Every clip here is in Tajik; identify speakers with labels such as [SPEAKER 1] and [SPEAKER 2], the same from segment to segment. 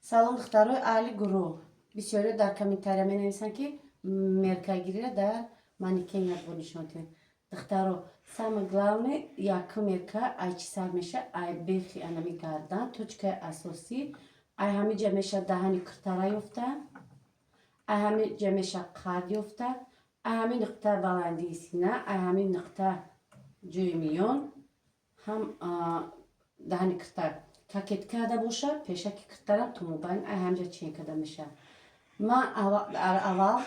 [SPEAKER 1] Салом, духтарои аҳли гурӯҳ. Бисёриё дар комментария менависанд, ки меркагириро дар манекен як бор нишон диҳем. Духтаро, самое главное, якум мерка ай чӣ сар меша? Ай бехи анами гардан, точкаи асосӣ. Ай ҳамиҷа меша даҳани киртара ёфта, ай ҳамиҷа меша қад ёфта, ай ҳамин нуқта баландии сина, ай ҳамин нуқта ҷои миён ҳам даҳани кирта кокетка карда боша, пешаки киртарам то мобайн ай ҳамҷа чен карда мешавад. Ман аввал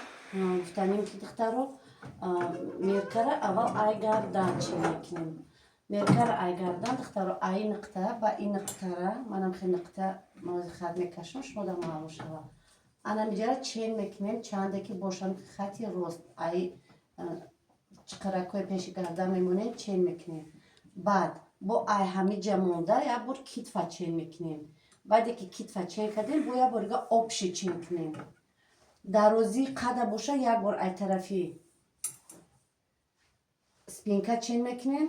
[SPEAKER 1] гуфтанем, ки, духтаро, меркара аввал ай гардан чен мекунем. Меркара ай гардан, духтаро, ай нуқта ба ин нуқтара, манам хел нуқта мози хат мекашам, шумо да маълум шавад. Анамиҷара чен мекунем, чанде ки бошам, хати рост ай чиқаракҳои пеши гардан мемонем, чен мекунем. Баъд бо ай ҳамиҷа монда як бор китфа чен мекунем. Баъде ки китфа чен кардем, бо як бор дига общий чен кунем. Дарозии қада боша, як бор ай тарафи спинка чен мекунем,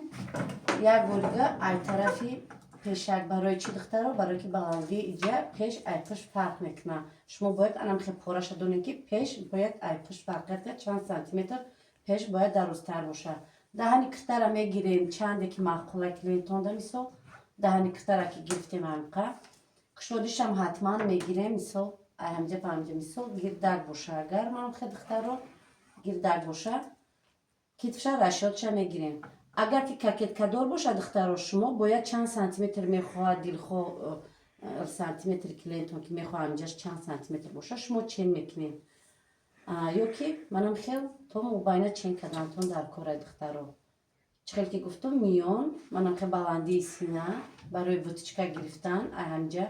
[SPEAKER 1] як бор дига ай тарафи пешак. Барои чӣ, духтаро? Барое ки баландии иҷа пеш ай пушт фарқ мекунад. Шумо бояд анам хел пораша донед, ки пеш бояд ай пушт фарқ карда, чанд сантиметр пеш бояд дарозтар бошад. Даҳани киртара мегирем, чанде ки маъқула клиентонда. Мисол, даҳани киртара ки гирифтем, ҳамқа кушодишам ҳатман мегирем. Мисол, ай ҳамҷа ба ҳамҷа, мисол, гирдак боша, агар манам хел, духтаро, гирдак боша, китфша расчётша мегирем. Агар ки кокеткадор боша, духтаро, шумо бояд чанд сантиметр мехоҳад дилхоҳ сантиметр клиентон ки мехоҳад, ҳамҷаш чанд сантиметр боша, шумо чен мекунед. Ё ки манам хел то мобайна чен кардантон дар кораи, духтаро. Чӣ хел ки гуфтум, миён, манам хел баландии сина барои вытачка гирифтан, ай ҳамҷа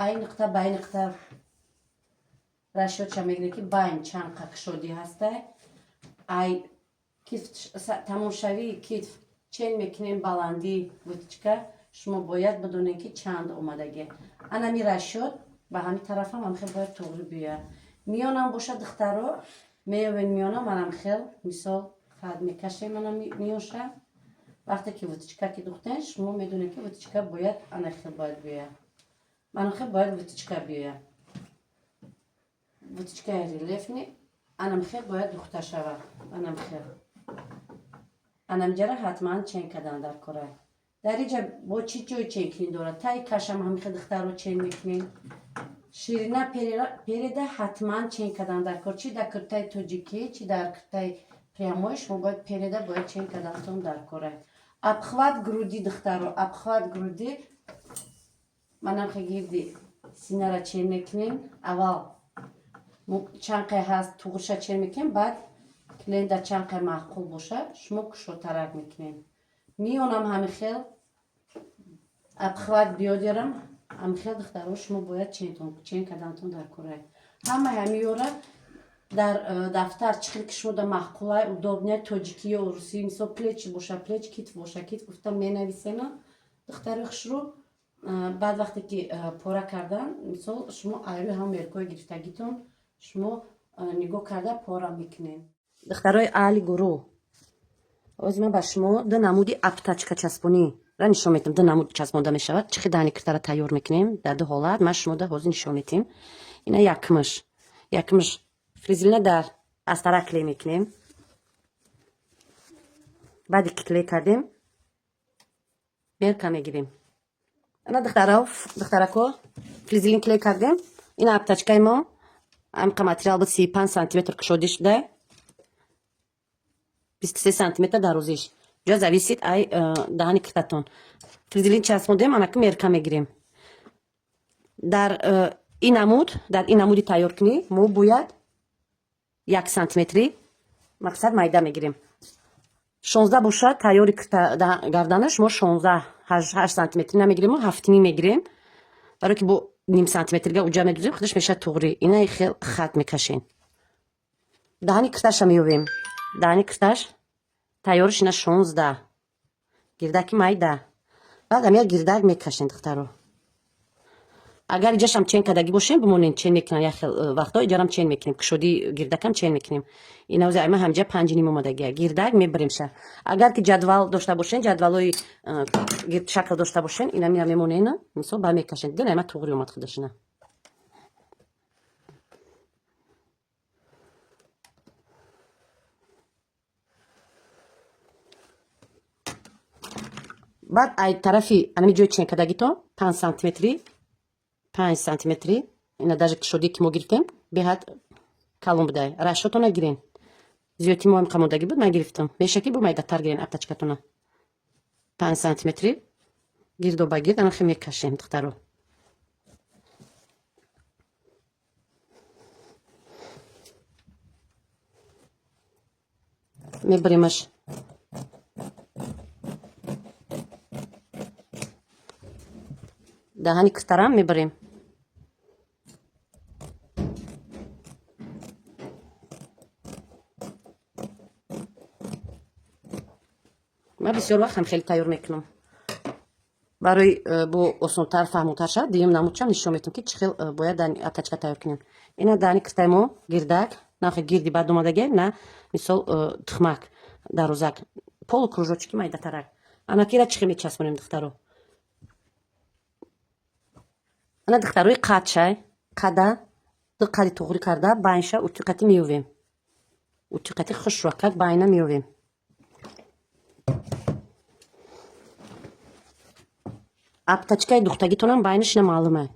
[SPEAKER 1] ай нуқта ба ай нуқта расчётша мегирем, ки байн чанд қа кушодӣ ҳастай. Ай китф, тамомшавии китф чен мекунем баландии вытачка. Шумо бояд бидонед, ки чанд омадагӣ. Анами расчёт ба ҳамин тарафам ҳамхел бояд туғри биёяд. Миёнам бошад, духтаро, меёвен миёна, манам хел, мисол, хат мекашем мана миёнша. Вақте ки вытачка ки духтен, шумо медонед, ки вытачка бояд ана хел бояд биёяд, манам хел бояд вытачка биёяд. Вытачкаи рельефный анам хел бояд духта шавад, анам хел. Анамҷара ҳатман чен кардан дар кора. Дар иҷа бо чӣ ҷой ченкунӣ дорад? Таи кашам ҳамихел, духтаро, чен мекунем. Ширина переда ҳатман чен кардан дар кор, чи дар киртаи тоҷикӣ, чи дар киртаи прямой, шумо бояд переда бояд чен кардантон дар кора. Обхват груди, духтаро, обхват груди, манам хе гирди синара чен мекунем. Аввал чанд қай ҳаст, туғриша чен мекунем, баъд клиента чанд қай маъқул бошад, шумо кушодтарак мекунем. Миёнам ҳами хел, обхват биёдерам ҳами хел, духтаро, шумо бояд чен кардантон дар кора. Ҳамаи ҳамиёра дар дафтар, чӣ хел ки шумо да маъқулай, удобный, тоҷикӣ ё русӣ, мисол, плечи боша плеч, китф боша китф, гуфта менависена, духтари хушрӯ. Баъд вақте ки пора кардан, мисол, шумо айрӯи ҳам меркҳои гирифтагитон шумо нигоҳ карда пора мекунед. Духтарои аҳли гурӯҳ, ҳозир ман ба шумо ду намуди обтачка часпонӣ ра нишон метам. Ду намуд часпонда мешавад. Чӣ хел даҳани киртара тайёр мекунем дар ду ҳолат, ман шумо да ҳозир нишон метем. Ина якмаш, якмаш флизелина дар астара клей мекунем. Баъде ки клей кардем, мерка мегирем. Ана, духтаро, духтарако, флизелин клей кардем. Ина обтачкаи мо ҳамқа материал буд, 35 сантиметр кушодӣ шуда, 23 сантиметр дарозиш. Ҷо зависит ай даҳани киртатон. Флизелин часпондем, анаки мерка мегирем. Дар ин намуд, дар ин намуди тайёркунӣ мо бояд 1 сантиметри мақсад майда мегирем. 16 бошад тайёри гарданаш, мо 16 8 сантиметри намегирем, мо 7,5 мегирем, барое ки бо ним сантиметрга уҷа медузем, худаш мешавад туғри. Ина хел хат мекашем. Даҳани кирташа меёбем. Даҳани кирташ тайёриш ина 16, гирдаки майда. Баъд ам як гирдак мекашем, духтаро. Агар иҷашам чен кардагӣ бошем, бимонем, чен мекунам. Як хел вақтҳо иҷарам чен мекунем, кушодии гирдакам чен мекунем. Инавзи ама ҳамҷа 5,5 омадагия, гирдак мебаремша. Агар ки ҷадвал дошта бошен, ҷадвалҳои шакл дошта бошен, ина мира мемонена, мисол, ба мекашен. Диден, ама туғри омад худашина. Баъд ай тарафи анами ҷои ченкадагито 5 сантиметрӣ, 5 сантиметрӣ, ина даже кушодие ки мо гирифтем, беҳад калон будай. Расчётона гирен. Зиёдти мо қамодагӣ буд, ман гирифтам. Меша ки бо майдатар гирен обтачкатона. 5 сантиметрӣ гирдо ба гирд анахе мекашем, духтаро. Мебаремаш. Даҳани киртарам мебарем. Ман бисёр вақт ҳам хеле тайёр мекунам. Барои бо осонтар, фаҳмутар шавад, дуюм намудчам нишон метам, ки чӣ хел бояд обтачка тайёр кунем. Ина даҳани киртаи мо гирдак, на хе гирди бад омадаге, на мисол тухмак дарозак, полукружочки майдатарак. Анакира чӣ хел мечаспонем, духтаро? Ана, духтарои, қадшай қада ду қади туғрӣ карда, байнша утюқати меёвем. Утюқати хушракак байна меёвем. Обтачкаи духтагитонам байнаш ина маълума.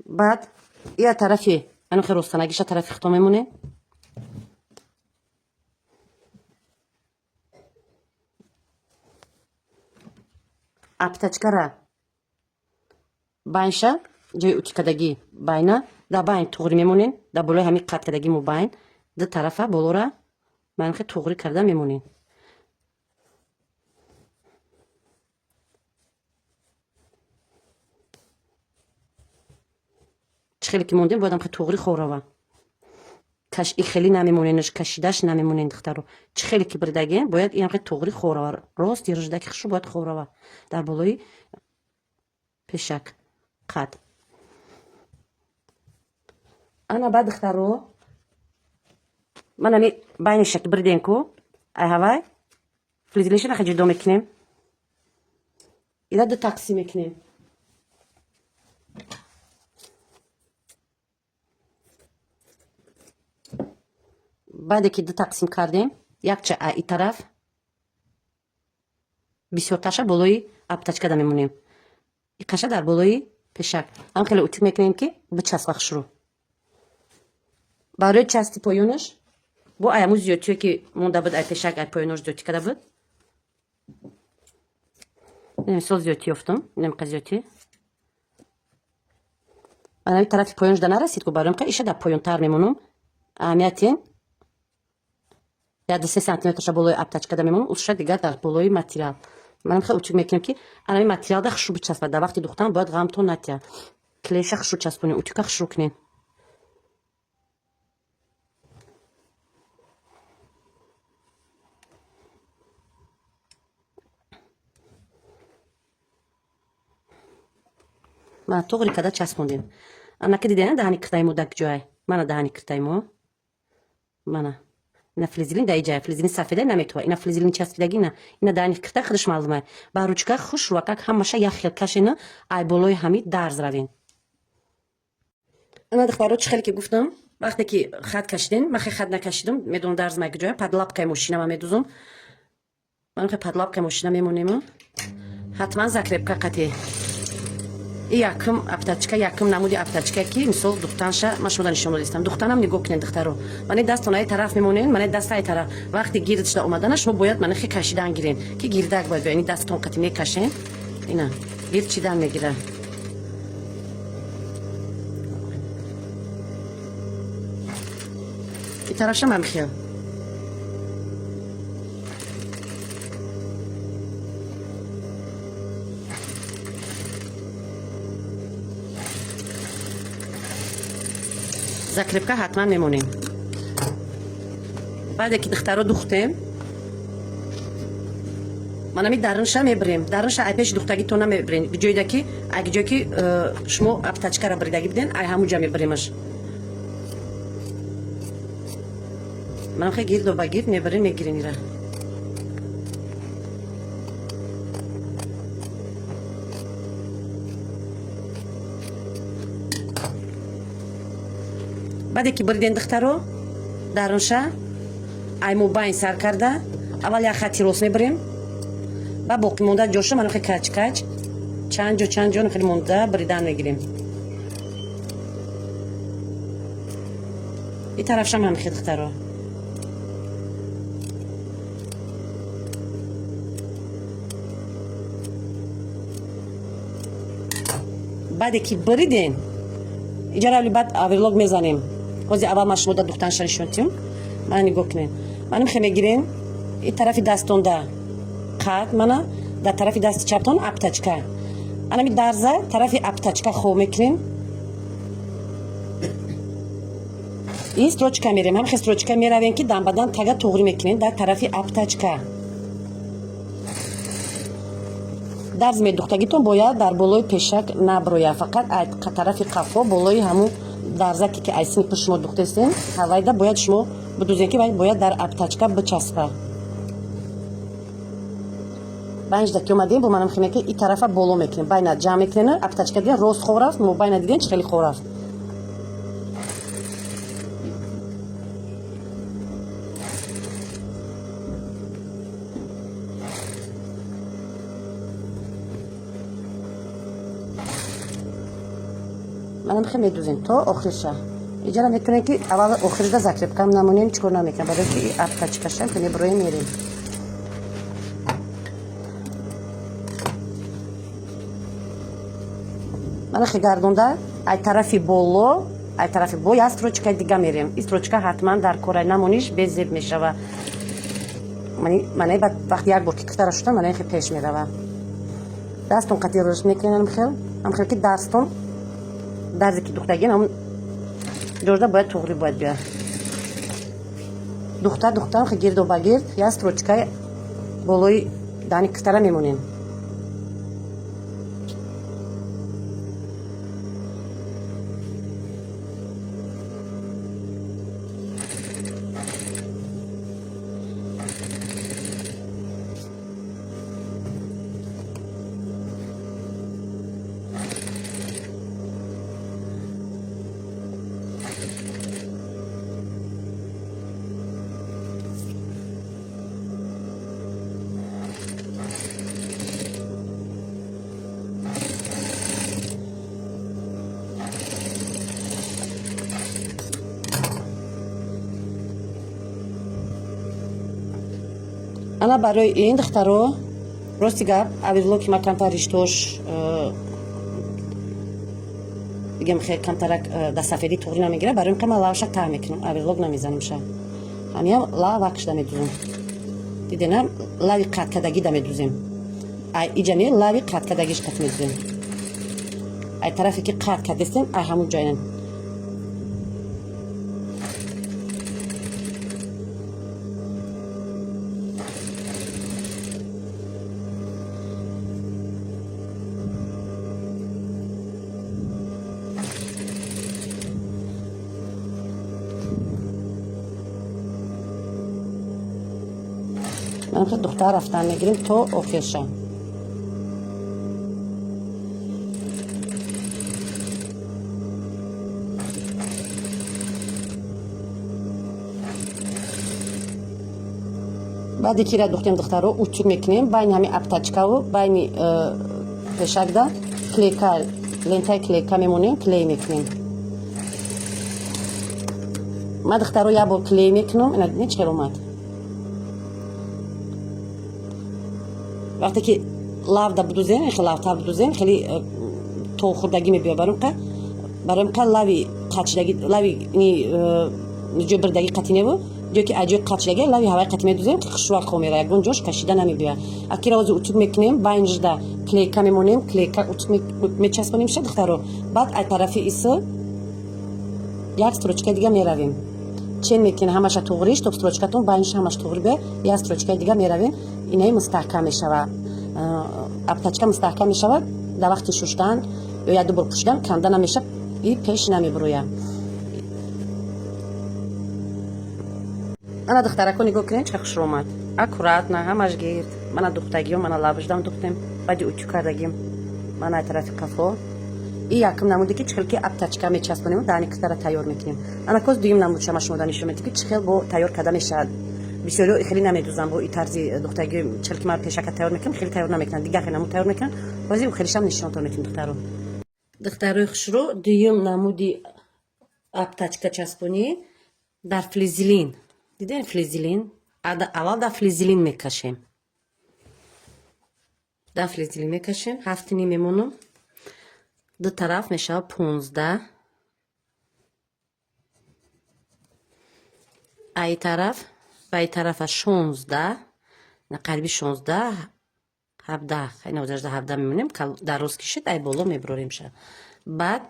[SPEAKER 1] Баъд ия тарафи анохе ростанагиша тарафи хито мемонем. Обтачкара байнша, ҷои утюгкардагӣ байна, дар байн туғрӣ мемонем. Дар болои ҳамин қат кардагӣ мо байн ду тарафа болора манхе туғрӣ карда мемонем. Чӣ хеле ки мондем, бояд ҳамхе туғрӣ хор рава. И хеле намемоненаш, кашидаш намемонен, духтаро. Чӣ хеле ки бирдагем, бояд инамхе туғрӣ хор рава. Рост ирждаки хушу бояд хор рава дар болои пешак қад. Ана баъд, духтаро, ман ами байниша ки бирдем ку, ай ҳавай флизелинша нахе ҷудо мекунем. Ира ду тақсим мекунем. Баъде ки ду тақсим кардем, якча а и тараф, бисёрташа болои обтачкада мемонем, иқаша дар болои пешак. Ҳам хеле утюг мекунем, ки бичаспа хушрӯ. Барои части поёнаш бо аяму зиёдтие ки монда буд ай пешак, ай поёнош зиёдтӣ карда буд. Мисол, зиёдтӣ ёфтум, инамқа зиёдтӣ. Анами тарафи поёнаш да нарасид ку, барои иша дар поёнтар мемонум. Аҳамиятин, 1-3 сантиметрша болои обтачкада мемонум, уша дигар дар болои материал. Манам хеле утюг мекунем, ки анами материалда хушрӯ бичаспад. Дар вақти духтан бояд ғамтон натия. Клейша хушрӯ часпонем, утюгка хушрӯ кунем. Мана, туғри када часпондем. Анаки дидена, даҳани киртаи мо дар ҷое. Мана даҳани киртаи мо. Мана ина флизелин дар иҷая, флизелин сафеда наметова, ина флизелин часпидаги, ина даҳани кирта худаш маълума. Ба ручка хуш рӯакак ҳамаша як хел кашена, ай болои ҳами дарз равен. Ана, духтаро, чӣ хеле ки гуфтам, вақте ки хат кашидем, ман хе хат накашидам, медонам дарз май куҷоя, под лапкаи мошина ма медузум. Ман хе под лапкаи мошина мемонем, ҳатман закрепка қатӣ. И якум обтачка, якум намуди обтачка, ки мисол духтанша ман шумо нишон додистам. Духтанам нигоҳ кунед, духтаро. Мане дастон ай тараф мемонен, мане даст ай тараф. Вақти гирд шуда омадана, шумо бояд мане хе кашидан гирен, ки гирдак бояд биёяд. Дастон қати мекашен, ина гирд чидан мегира. И тарафшам ҳамихел. Закрепка ҳатман мемонем. Баъде ки, духтаро, духтем, манами дарунша мебирем. Дарунша ай пеши духтагитона мебирем, ҷоида ки ай ҷое ки шумо обтачкара биридагӣ биден, ай ҳамуҷа мебиремаш. Манам хе гирдо ба гирд мебирем, мегирем ира. Баъде ки бириден, духтаро, дарунша ай мобайн сар карда, аввал як хати рост мебирем. Ба боқимонда ҷоша мана хеле кач-кач, чанд ҷо, чанд ҷо хеле монда бридан мегирем. И тарафшам ҳам хел, духтаро. Баъде ки бридем, иҷара баъд оверлок мезанем. Ҳозир аввал ман шумо да духтанша нишон тиҳам. Мана, нигоҳ кунед. Манам хе мегирем, и тарафи дастонда қад, мана дар тарафи дасти чаптон обтачка. Анами дарза тарафи обтачка хоб мекунем. Ин строчка мерем, ҳамхе строчка меравем, ки дамбадан тага туғрӣ мекунем дар тарафи обтачка. Дарз медухтагитон бояд дар болои пешак наброяд, фақат тарафи қафо, болои ҳамун дарзаке, ки ай сини пушт шумо духтестем, ҳавайда бояд шумо бидузем, ки бояд дар обтачка бичаспа. Байнҷда ки омадем, бо манам химе ки и тарафа боло мекунем, байна ҷамъ мекунем. Обтачка дидем, рост хоб рафт, мо байна дидем, чӣ хеле хоб рафт. Манам хе медузем то охирша. Иҷара метавонем, ки аввал охирда закрепкам намонем, чӣ кор намекунам, барои ки обтачкаша ки меброем, мерем. Мана хе гардонда, ай тарафи боло, ай тарафи бо як строчкаи дига мерем. И строчка ҳатман дар корай, намониш безеб мешава. Мана вақти як бор ки китара шуда, мана хе пеш мерава. Дастон қати рӯш мекунем хел, ҳамхел ки дастон дарзе ки духтагин, ҳамун ҷожда бояд туғрӣ бояд биёяд. Духта духта хе гирду ба гирд як строчкаи болои дани китара мемонем. Ана барои ин, духтаро, рости гап, оверлоки ма камтар риштош бигем, хе камтарак дар сафедӣ туғрӣ намегирад. Барои ин ман лавша таҳ мекунам, оверлок намезанамша, ҳамиам лавакшда медузем. Дидена, лави қаткадагӣ да медузем. Ай иҷа не, лави қаткадагиш қат медузем. Ай тарафе ки қат кардестем, ай ҳамун ҷоян. Манхе духтар рафтан мегирем то охирша. Баъде ки ра духтем, духтаро, утюг мекунем байни ҳами обтачкаву байни пешакда клейка, лентаи клейка мемонем, клей мекунем. Ман, духтаро, як бор клей мекунам. Ина дидем, чӣ хел омад. Вақте ки лавда будузем, хеле лавтар будузем, хеле тохӯрдагӣ мебиёд. Барои ка лави қачдагӣ, лави ҷои бирдагӣ қатиневу ҷое ки аҷои қачдагӣ, лави ҳаваи қати медузем, хушвақ хо мера, ягон ҷош кашида намебиёяд. Акира ози утюг мекунем, байнжда клейка мемонем, клейка утюг мечаспонем ша, духтаро. Баъд ай тарафи исы як строчкаи дига меравем, чен мекунем ҳамаша туғриш, то строчкатон байнш ҳамаш туғри биёяд. Як строчкаи дига меравем, инаи мустаҳкам мешавад, обтачка мустаҳкам мешавад. Дар вақти шуштан ё як ду бор пӯшидан канда намешавад и пеш намебурояд. Ана, духтарако, нигоҳ кунед, чӣ хушро омад, аккуратно ҳамаш гирд. Мана духтагиё, мана лабждам духтем, баъди утюг кардагим. Мана ай тарафи қафо. И якум намуде, ки чӣ хел ки обтачка мечаспонем, даҳни китара тайёр мекунем. Ана коз дуюм намудшама шумо да нишон медиҳем, ки чӣ хел бо тайёр карда мешавад. Бисёриҳо хеле намедузанд бо и тарзи духтаги, чел ки ман пешака тайёр мекунам, хеле тайёр намекунанд, дигар хеле намуд тайёр мекунанд. Ҳозир хелешам нишонтон метем, духтаро. Духтарои хушрӯ, дуюм намуди обтачка часпонӣ дар флизелин. Дидем, флизелин аввал дар флизелин мекашем, дар флизелин мекашем, 7,5 мемонам, ду тараф мешавад 15. Ай тараф ба и тарафа 16, қариби 16, 17, 17 мемонем. Дароз кишид, ай боло мебироремша. Баъд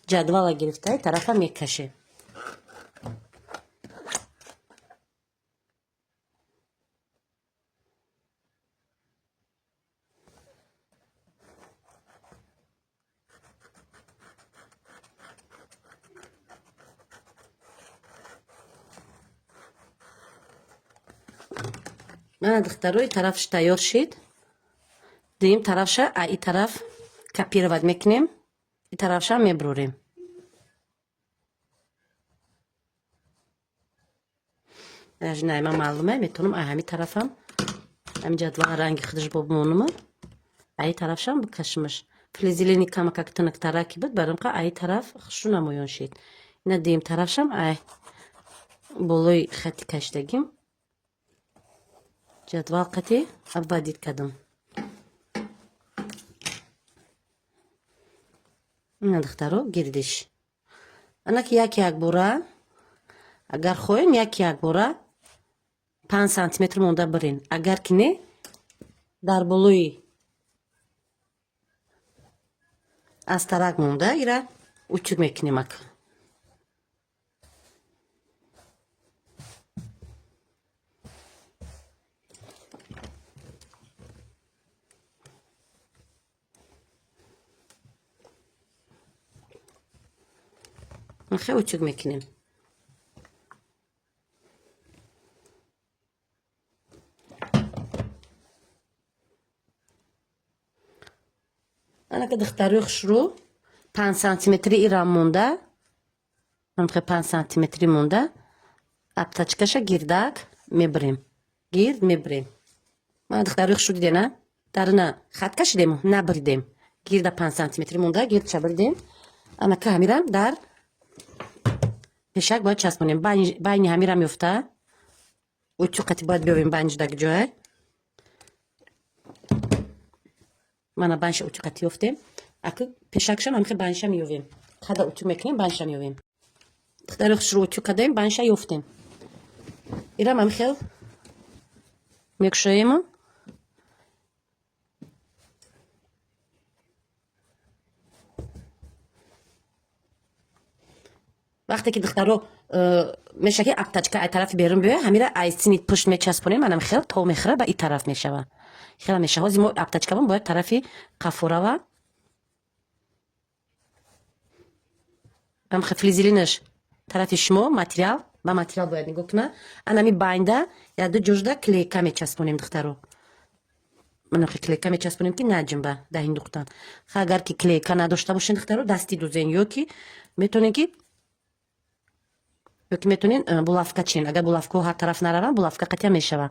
[SPEAKER 1] ҷадвала гирифта, ай тарафа мекашем. Мана, духтаро, и тарафш тайёр шид. Дуюм тарафша а и тараф копировать мекунем, и тарафша мебурорем. Найма маълуме, метавонам а ҳами тарафам ҳами ҷадвал ранги худаш бо бимонама, а и тарафшам бикашимаш. Флизелини камакак тунуктараки буд, баромқа а и тараф хушрӯ намоён шид. Ина дуюм тарафшам ай болои хати кашидагим ҷадвал қати обводить кардам. Ина, духтаро, гирдиш. Анаки як якбора, агар хоҳем, як якбора 5 сантиметр монда бирен. Агар ки не, дар болои астарак монда ира утюг мекунем ака. Хе, утюг мекунем. Анака, духтарои хушрӯ, 5 сантиметри ирам монда, 5 сантиметри монда, обтачкаша гирдак мебирем, гирд мебирем. Мана, духтарои хушрӯ, дидена, дарина хат кашидем, набиридем, гирда 5 сантиметри монда гирдша биридем. Анака ҳамирам дар пешак бояд часпонем, байни ҳамира меёфта. Утюг қати бояд биёвем, байниш даг ҷое. Мана, байниша утюг қати ёфтем. Аку пешакшам ҳамихе байниша меёвем, хада утюг мекунем, байниша меёвем. Духтари хушрӯ, утюг кадаем, байниша ёфтем. Ирам ҳамихел мекушоему. Вақте ки, духтаро, меша ки обтачка ай тарафи берун биёя, ҳамира ай сини пушт мечаспонем, манам хел то мехӯра, ба и тараф мешава, хела меша. Ҳозир мо обтачкамон бояд тарафи қафо ам флизелинаш тарафи шумо, материал ба материал бояд нигоҳ куна. Анами байнда яду ҷужда клейка мечаспонем, духтаро. Манахе клейка мечаспонем, ки наҷимба даҳин духтан. Агар ки клейка надошта бошен, духтаро, дасти дузен, ё ки метавонен ки ёки метавонен булавка чин. Агар булавкаҳо ҳар тараф нараванд, булавка қатъия мешава.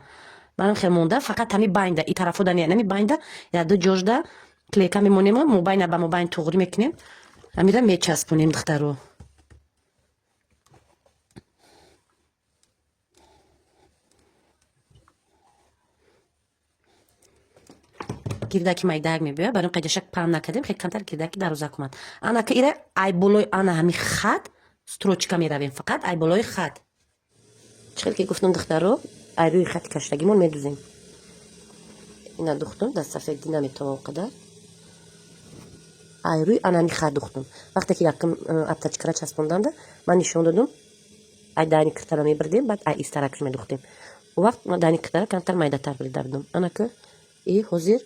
[SPEAKER 1] Манам хел монда, фақат ҳами байнда, и тарафо да не, нами байнда яду ҷожда клейка мемонем, мобайна ба мобайн туғрӣ мекунем, ҳамира мечаспонем, духтаро. Гирдаки майдаак мебиёяд, барои қайҷашак паҳн накардем, хеле камтар гирдаки дарозак омад. Анака ира ай болои ана ҳами хат строчка меравем, фақат ай болои хат. Чӣ хел ки гуфтам, духтаро, ай рӯи хати каштагимон медузем. Ина духтум, дар сафедӣ наметавон қадар. Ай рӯи анами хат духтум. Вақте ки якум обтачкара часпондамда, ман нишон додум, ай дани киртара мебирдем, баъд ай истаракш медухтем. Он вақт ман дани киртара камтар майдатар бирида будум. Анака и ҳозир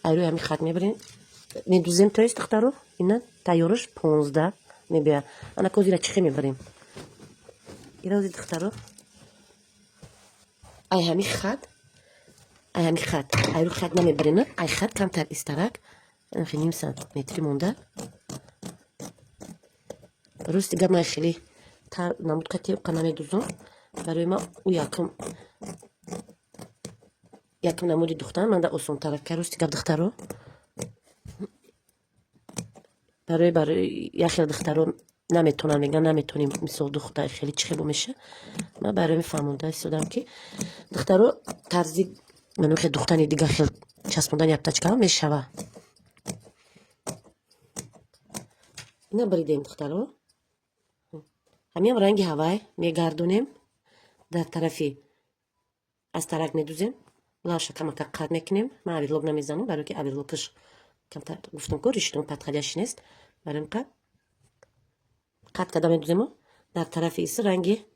[SPEAKER 1] ай рӯи ҳами хат мебирем, медузем, то есть, духтаро, ина тайёраш 15 мебиёяд. Анака ҳозир ира чӣ хел мебарем? Ира ҳозир, духтаро, ай ҳами хат, ай ҳами хат, ай рӯи хат намебарем, ай хат камтар истарак, ним сантиметри монда. Рости гап, ман хеле тар намуд қати қа намедузам. Барои ман ӯ якум намуди духтан манда осонтар. Рости гап, духтаро, барои як хел духтаро наметонам, мегӯям, наметонем, мисол, духта хеле чӣ хело меша. Ман барои мефаҳмонда истодам, ки, духтаро, тарзи манохе духтани дигар хел часпондани обтачкаро мешава. Ина баридем, духтаро, ҳамиам ранги ҳавай мегардонем, дар тарафи аз тарак медузем, лавша камака қат мекунем. Ман оверлок намезанам, барое ки оверлокаш камтар, гуфтам ко, риштон подходящий нест. Барои қа қат карда медузему дар тарафи иси ранги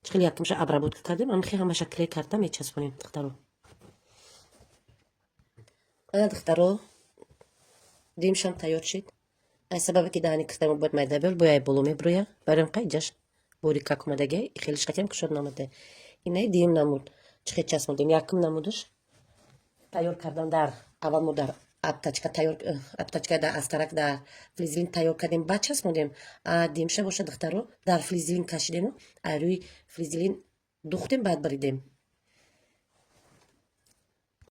[SPEAKER 1] чӣ хел якумша обработка кардем, амхи ҳамаша клей карда мечаспонем, духтаро. Ана, духтаро, димшам тайёр шид. Аз сабабе ки даҳани киртамо бояд майда биёр, бояй боло мебироя. Барои қа иҷаш борикак омадагия, хеле шқатиам кушод намада. Инаи дуюм намуд чӣ хел часпондем. Якум намудаш тайёр кардан, дар аввал мо дар обтачка тайёр, обтачка дар астарак, дар флизелин тайёр кардем, баъд часпондем. А димша боша, духтаро, дар флизелин кашидему, рӯи флизелин духтем, баъд баридем.